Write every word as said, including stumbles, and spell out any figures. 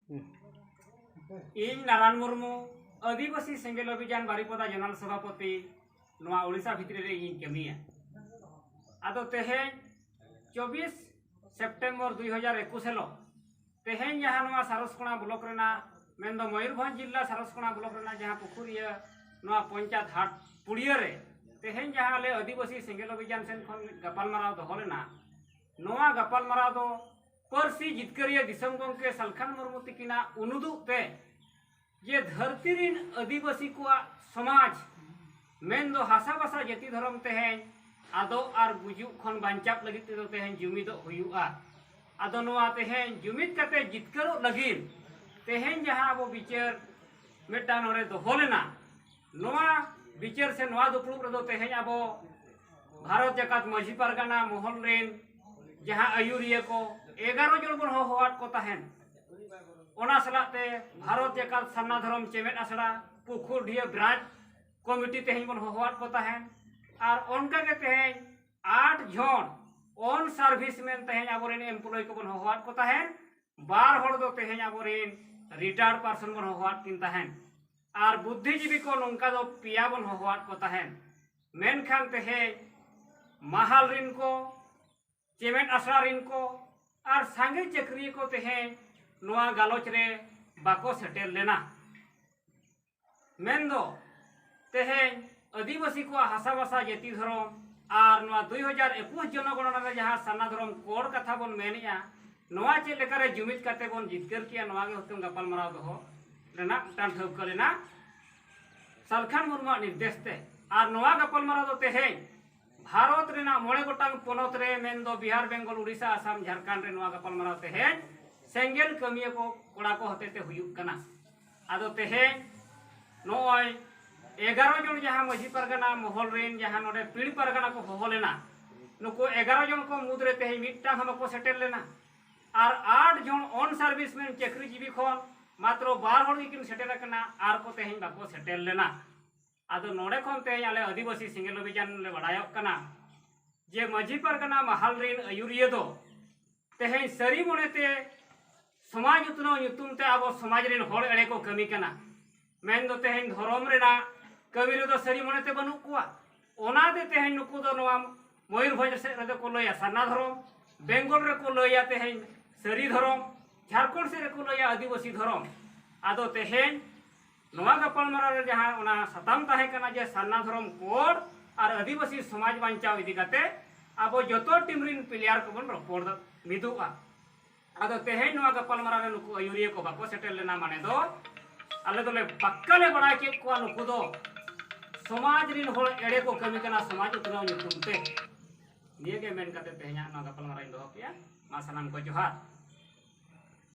ᱤᱧ ᱱᱟᱨᱟᱱ ᱢᱩᱨᱢᱩ, ᱟᱹᱫᱤᱵᱟᱹᱥᱤ ᱥᱮᱸᱜᱮᱞ ᱚᱵᱷᱤᱡᱟᱱ ᱵᱟᱨᱤᱯᱚᱫᱟ ᱡᱚᱱᱟᱞ ᱥᱚᱵᱷᱟᱯᱚᱛᱤ, ᱱᱚᱣᱟ ᱳᱰᱤᱥᱟ ᱵᱷᱤᱛᱨᱤ ᱨᱮ ᱤᱧᱤᱧ ᱠᱟᱹᱢᱤᱭᱟ᱾ ᱟᱫᱚ ᱛᱮᱦᱮᱧ ᱪᱚᱵᱵᱤᱥ ᱥᱮᱯᱴᱮᱢᱵᱚᱨ ᱫᱩᱭ ᱦᱟᱡᱟᱨ ᱮᱠᱩᱥ ᱦᱤᱞᱳᱜ, ᱛᱮᱦᱮᱧ ᱡᱟᱦᱟᱸ ᱱᱚᱣᱟ ᱥᱟᱨᱚᱥᱠᱚᱬᱟ ᱵᱞᱚᱠ ᱨᱮᱱᱟᱜ, ᱢᱮᱱᱫᱚ ᱢᱚᱭᱩᱨᱵᱷᱚᱸᱡᱽ ᱡᱤᱞᱟ ᱥᱟᱨᱚᱥᱠᱚᱬᱟ ᱵᱞᱚᱠ ᱨᱮᱱᱟᱜ ᱡᱟᱦᱟᱸ ᱯᱩᱠᱷᱩᱨᱤᱭᱟᱹ ᱱᱚᱣᱟ ᱯᱚᱧᱪᱟᱭᱮᱛ ᱦᱟᱴ ᱯᱩᱲᱤᱭᱟᱹ ᱨᱮ ᱛᱮᱦᱮᱧ ᱡᱟᱦᱟᱸ ᱟᱞᱮ ᱟᱹᱫᱤᱵᱟᱹᱥᱤ ᱥᱮᱸᱜᱮᱞ ᱚᱵᱷᱤᱡᱟᱱ ᱥᱮᱱ ᱠᱷᱚᱱ ᱜᱟᱯᱟᱞᱢᱟᱨᱟᱣ ᱫᱚᱦᱚ ᱞᱮᱱᱟ, ᱱᱚᱣᱟ ᱜᱟᱯᱟᱞᱢᱟᱨᱟᱣ ᱫᱚ ᱯᱟᱹᱨᱥᱤ ᱡᱤᱛᱠᱟᱹᱨᱤᱭᱟᱹ ᱫᱤᱥᱚᱢ ᱜᱚᱢᱠᱮ ᱥᱟᱞᱠᱷᱟᱱ ᱢᱩᱨᱢᱩ ᱛᱤᱠᱤᱱᱟᱜ ᱩᱱᱩᱫᱩᱜ ᱛᱮ ᱡᱮ ᱫᱷᱟᱹᱨᱛᱤ ᱨᱤᱱ ᱟᱹᱫᱤᱵᱟᱹᱥᱤ ᱠᱚᱣᱟᱜ ᱥᱚᱢᱟᱡᱽ, ᱢᱮᱱᱫᱚ ᱦᱟᱥᱟ ᱵᱷᱟᱥᱟ ᱡᱟᱹᱛᱤ ᱫᱷᱚᱨᱚᱢ ᱛᱮᱦᱮᱧ ᱟᱫᱚᱜ ᱟᱨ ᱜᱩᱡᱩᱜ ᱠᱷᱚᱱ ᱵᱟᱧᱪᱟᱣ ᱞᱟᱹᱜᱤᱫ ᱛᱮᱫᱚ ᱛᱮᱦᱮᱧ ᱡᱩᱢᱤᱫᱚᱜ ᱦᱩᱭᱩᱜᱼᱟ᱾ ᱟᱫᱚ ᱱᱚᱣᱟ ᱛᱮᱦᱮᱧ ᱡᱩᱢᱤᱫ ᱠᱟᱛᱮ ᱡᱤᱛᱠᱟᱹᱨᱚᱜ ᱞᱟᱹᱜᱤᱫ ᱛᱮᱦᱮᱧ ᱡᱟᱦᱟᱸ ᱟᱵᱚ ᱵᱤᱪᱟᱹᱨ ᱢᱤᱫᱴᱟᱝ ᱱᱚᱰᱮ ᱫᱚᱦᱚ ᱞᱮᱱᱟ, ᱱᱚᱣᱟ ᱵᱤᱪᱟᱹᱨ ᱥᱮ ᱱᱚᱣᱟ ᱫᱩᱯᱲᱩᱵ ᱨᱮᱫᱚ ᱛᱮᱦᱮᱧ ᱟᱵᱚ ᱵᱷᱟᱨᱚᱛ ᱡᱟᱠᱟᱛ ᱢᱟᱹᱡᱷᱤ ᱯᱟᱨᱜᱟᱱᱟ ᱢᱚᱦᱚᱞ ᱨᱤᱱ ᱡᱟᱦᱟᱸ ᱟᱹᱭᱩᱨᱤᱭᱟᱹ ᱠᱚ ᱮᱜᱟᱨᱚ ᱡᱚᱱ ᱵᱚᱱ ᱦᱚᱦᱚᱣᱟᱫ ᱠᱚ ᱛᱟᱦᱮᱸᱱ, ᱚᱱᱟ ᱥᱟᱞᱟᱜ ᱛᱮ ᱵᱷᱟᱨᱚᱛ ᱡᱟᱠᱟᱛ ᱥᱟᱨᱱᱟ ᱫᱷᱚᱨᱚᱢ ᱪᱮᱢᱮᱫ ᱟᱥᱲᱟ ᱯᱩᱠᱷᱩᱨᱰᱤᱦᱟᱹ ᱵᱨᱟᱧᱪ ᱠᱚᱢᱤᱴᱤ ᱛᱮᱦᱮᱧ ᱵᱚᱱ ᱦᱚᱦᱚᱣᱟᱫ ᱠᱚ ᱛᱟᱦᱮᱸᱱ᱾ ᱟᱨ ᱚᱱᱠᱟ ᱜᱮ ᱛᱮᱦᱮᱧ ᱟᱴ ᱡᱚᱱ ᱚᱱ ᱥᱟᱨᱵᱷᱤᱥ ᱢᱮᱱ ᱛᱮᱦᱮᱧ ᱟᱵᱚᱨᱮᱱ ᱮᱢᱯᱞᱚᱭ ᱠᱚᱵᱚᱱ ᱦᱚᱦᱚᱣᱟᱫ ᱠᱚ ᱛᱟᱦᱮᱸᱱ, ᱵᱟᱨ ᱦᱚᱲ ᱫᱚ ᱛᱮᱦᱮᱧ ᱟᱵᱚᱨᱮᱱ ᱨᱤᱴᱟᱭᱟᱨᱰ ᱯᱟᱨᱥᱚᱱ ᱵᱚᱱ ᱦᱚᱦᱚᱣᱟᱫ ᱠᱤᱱ ᱛᱟᱦᱮᱸᱱ, ᱟᱨ ᱵᱩᱫᱽᱫᱷᱤᱡᱤᱵᱤ ᱠᱚ ᱱᱚᱝᱠᱟ ᱫᱚ ᱯᱮᱭᱟ ᱵᱚᱱ ᱦᱚᱦᱚᱣᱟᱫ ᱠᱚ ᱛᱟᱦᱮᱸᱱ᱾ ᱢᱮᱱᱠᱷᱟᱱ ᱛᱮᱦᱮᱧ ᱢᱟᱦᱟᱞ ᱨᱤᱱ ᱠᱚ, ᱪᱮᱢᱮᱫ ᱟᱥᱲᱟ ᱨᱤᱱ ᱠᱚ ᱟᱨ ᱥᱟᱸᱜᱮ ᱪᱟᱹᱠᱨᱤᱭᱟᱹ ᱠᱚ ᱛᱮᱦᱮᱧ ᱱᱚᱣᱟ ᱜᱟᱞᱚᱪ ᱨᱮ ᱵᱟᱠᱚ ᱥᱮᱴᱮᱨ ᱞᱮᱱᱟ᱾ ᱢᱮᱱᱫᱚ ᱛᱮᱦᱮᱧ ᱟᱹᱫᱤᱵᱟᱹᱥᱤ ᱠᱚᱣᱟᱜ ᱦᱟᱥᱟ ᱵᱷᱟᱥᱟ ᱡᱟᱹᱛᱤ ᱫᱷᱚᱨᱚᱢ ᱟᱨ ᱱᱚᱣᱟ ᱫᱩᱭ ᱦᱟᱡᱟᱨ ᱮᱠᱩᱥ ᱡᱚᱱᱚᱜᱚᱬᱱᱟ ᱨᱮ ᱡᱟᱦᱟᱸ ᱥᱟᱨᱱᱟ ᱫᱷᱚᱨᱚᱢ ᱠᱳᱰ ᱠᱟᱛᱷᱟ ᱵᱚᱱ ᱢᱮᱱᱮᱜᱼᱟ, ᱱᱚᱣᱟ ᱪᱮᱫ ᱞᱮᱠᱟᱨᱮ ᱡᱩᱢᱤᱫ ᱠᱟᱛᱮ ᱵᱚᱱ ᱡᱤᱛᱠᱟᱹᱨ ᱠᱮᱜᱼᱟ, ᱱᱚᱣᱟ ᱜᱮ ᱦᱩᱛᱩᱢ ᱜᱟᱯᱟᱞᱢᱟᱨᱟᱣ ᱫᱚᱦᱚ ᱨᱮᱱᱟᱜ ᱢᱤᱫᱴᱟᱝ ᱴᱷᱟᱹᱣᱠᱟᱹ ᱞᱮᱱᱟ ᱥᱟᱞᱠᱷᱟᱱ ᱢᱩᱨᱢᱩᱣᱟᱜ ᱱᱤᱨᱫᱮᱥ ᱛᱮ᱾ ᱟᱨ ᱱᱚᱣᱟ ᱜᱟᱯᱟᱞᱢᱟᱨᱟᱣ ᱫᱚ ᱛᱮᱦᱮᱧ ᱵᱷᱟᱨᱚᱛ ᱨᱮᱱᱟᱜ ᱢᱚᱬᱮ ᱜᱚᱴᱟᱝ ᱯᱚᱱᱚᱛ ᱨᱮ, ᱢᱮᱱᱫᱚ ᱵᱤᱦᱟᱨ, ᱵᱮᱝᱜᱚᱞ, ᱩᱲᱤᱥᱥᱟ, ᱟᱥᱟᱢ, ᱡᱷᱟᱲᱠᱷᱚᱸᱰ ᱨᱮ ᱱᱚᱣᱟ ᱜᱟᱯᱟᱞᱢᱟᱨᱟᱣ ᱛᱮᱦᱮᱧ ᱥᱮᱸᱜᱮᱞ ᱠᱟᱹᱢᱤᱭᱟᱹ ᱠᱚ ᱠᱚᱲᱟ ᱠᱚ ᱦᱚᱛᱮᱛᱮ ᱦᱩᱭᱩᱜ ᱠᱟᱱᱟ᱾ ᱟᱫᱚ ᱛᱮᱦᱮᱧ ᱱᱚᱜᱼᱚᱭ ᱮᱜᱟᱨᱚ ᱡᱚᱱ ᱡᱟᱦᱟᱸ ᱢᱟᱹᱡᱷᱤ ᱯᱟᱨᱜᱟᱱᱟ ᱢᱚᱦᱚᱞ ᱨᱮᱱ ᱡᱟᱦᱟᱸ ᱱᱚᱰᱮ ᱯᱤᱲ ᱯᱟᱨᱜᱟᱱᱟ ᱠᱚ ᱦᱚᱦᱚ ᱞᱮᱱᱟ, ᱱᱩᱠᱩ ᱮᱜᱟᱨᱚ ᱡᱚᱱ ᱠᱚ ᱢᱩᱫᱽᱨᱮ ᱛᱮᱦᱮᱧ ᱢᱤᱫᱴᱟᱝ ᱦᱚᱸ ᱵᱟᱠᱚ ᱥᱮᱴᱮᱨ ᱞᱮᱱᱟ᱾ ᱟᱨ ᱟᱴ ᱡᱚᱱ ᱚᱱ ᱥᱟᱨᱵᱷᱤᱥᱢᱮᱱ ᱪᱟᱹᱠᱨᱤᱡᱤᱵᱤ ᱠᱷᱚᱱ ᱢᱟᱛᱨᱚ ᱵᱟᱨ ᱦᱚᱲ ᱜᱮᱠᱤᱱ ᱥᱮᱴᱮᱨ ᱟᱠᱟᱱᱟ, ᱟᱨ ᱠᱚ ᱛᱮᱦᱮᱧ ᱵᱟᱠᱚ ᱥᱮᱴᱮᱨ ᱞᱮᱱᱟ᱾ ᱟᱫᱚ ᱱᱚᱰᱮ ᱠᱷᱚᱱ ᱛᱮᱦᱮᱧ ᱟᱞᱮ ᱟᱹᱫᱤᱵᱟᱹᱥᱤ ᱥᱮᱸᱜᱮᱞ ᱚᱵᱷᱤᱡᱟᱱ ᱞᱮ ᱵᱟᱲᱟᱭᱚᱜ ᱠᱟᱱᱟ ᱡᱮ ᱢᱟᱹᱡᱷᱤ ᱯᱟᱨᱜᱟᱱᱟ ᱢᱟᱦᱟᱞ ᱨᱤᱱ ᱟᱹᱭᱩᱨᱤᱭᱟᱹ ᱫᱚ ᱛᱮᱦᱮᱧ ᱥᱟᱹᱨᱤ ᱢᱚᱱᱮᱛᱮ ᱥᱚᱢᱟᱡᱽ ᱩᱛᱱᱟᱹᱣ ᱧᱩᱛᱩᱢ ᱛᱮ ᱟᱵᱚ ᱥᱚᱢᱟᱡᱽ ᱨᱮᱱ ᱦᱚᱲ ᱮᱲᱮ ᱠᱚ ᱠᱟᱹᱢᱤ ᱠᱟᱱᱟ᱾ ᱢᱮᱱᱫᱚ ᱛᱮᱦᱮᱧ ᱫᱷᱚᱨᱚᱢ ᱨᱮᱱᱟᱜ ᱠᱟᱹᱢᱤ ᱨᱮᱫᱚ ᱥᱟᱹᱨᱤ ᱢᱚᱱᱮᱛᱮ ᱵᱟᱹᱱᱩᱜ ᱠᱚᱣᱟ᱾ ᱚᱱᱟᱛᱮ ᱛᱮᱦᱮᱧ ᱱᱩᱠᱩ ᱫᱚ ᱱᱚᱣᱟ ᱢᱚᱭᱩᱨᱵᱷᱚᱸᱡᱽ ᱥᱮᱫ ᱨᱮᱫᱚ ᱠᱚ ᱞᱟᱹᱭᱟ ᱥᱟᱨᱱᱟ ᱫᱷᱚᱨᱚᱢ, ᱵᱮᱝᱜᱚᱞ ᱨᱮᱠᱚ ᱞᱟᱹᱭᱟ ᱛᱮᱦᱮᱧ ᱥᱟᱹᱨᱤ ᱫᱷᱚᱨᱚᱢ, ᱡᱷᱟᱲᱠᱷᱚᱸᱰ ᱥᱮᱫ ᱨᱮᱠᱚ ᱞᱟᱹᱭᱟ ᱟᱹᱫᱤᱵᱟᱹᱥᱤ ᱫᱷᱚᱨᱚᱢ᱾ ᱟᱫᱚ ᱛᱮᱦᱮᱧ ᱱᱚᱣᱟ ᱜᱟᱯᱟᱞᱢᱟᱨᱟᱣ ᱨᱮ ᱡᱟᱦᱟᱸ ᱚᱱᱟ ᱥᱟᱛᱟᱢ ᱛᱟᱦᱮᱸ ᱠᱟᱱᱟ ᱡᱮ ᱥᱟᱨᱱᱟ ᱫᱷᱚᱨᱚᱢ ᱠᱳᱰ ᱟᱨ ᱟᱹᱫᱤᱵᱟᱹᱥᱤ ᱥᱚᱢᱟᱡᱽ ᱵᱟᱧᱪᱟᱣ ᱤᱫᱤ ᱠᱟᱛᱮ ᱟᱵᱚ ᱡᱚᱛᱚ ᱴᱤᱢ ᱨᱤᱱ ᱯᱞᱮᱭᱟᱨ ᱠᱚᱵᱚᱱ ᱨᱚᱯᱚᱲ ᱢᱤᱫᱚᱜᱼᱟ᱾ ᱟᱫᱚ ᱛᱮᱦᱮᱧ ᱱᱚᱣᱟ ᱜᱟᱯᱟᱞᱢᱟᱨᱟᱣ ᱨᱮ ᱱᱩᱠᱩ ᱟᱹᱭᱩᱨᱤᱭᱟᱹ ᱠᱚ ᱵᱟᱠᱚ ᱥᱮᱴᱮᱨ ᱞᱮᱱᱟ ᱢᱟᱱᱮ ᱫᱚ ᱟᱞᱮ ᱫᱚᱞᱮ ᱯᱟᱠᱠᱟ ᱞᱮ ᱵᱟᱲᱟᱭ ᱠᱮᱫ ᱠᱚᱣᱟ ᱱᱩᱠᱩ ᱫᱚ ᱥᱚᱢᱟᱡᱽ ᱨᱤᱱ ᱦᱚᱲ ᱮᱲᱮ ᱠᱚ ᱠᱟᱹᱢᱤ ᱠᱟᱱᱟ ᱥᱚᱢᱟᱡᱽ ᱩᱛᱱᱟᱹᱣ ᱧᱩᱛᱩᱢ ᱛᱮ᱾ ᱱᱤᱭᱟᱹ ᱜᱮ ᱢᱮᱱ ᱠᱟᱛᱮ ᱛᱮᱦᱮᱧᱟᱜ ᱱᱚᱣᱟ ᱜᱟᱯᱟᱞᱢᱟᱨᱟᱣ ᱤᱧ ᱫᱚᱦᱚ ᱠᱮᱜᱼᱟ᱾ ᱢᱟ ᱥᱟᱱᱟᱢ ᱠᱚ ᱡᱚᱦᱟᱨ᱾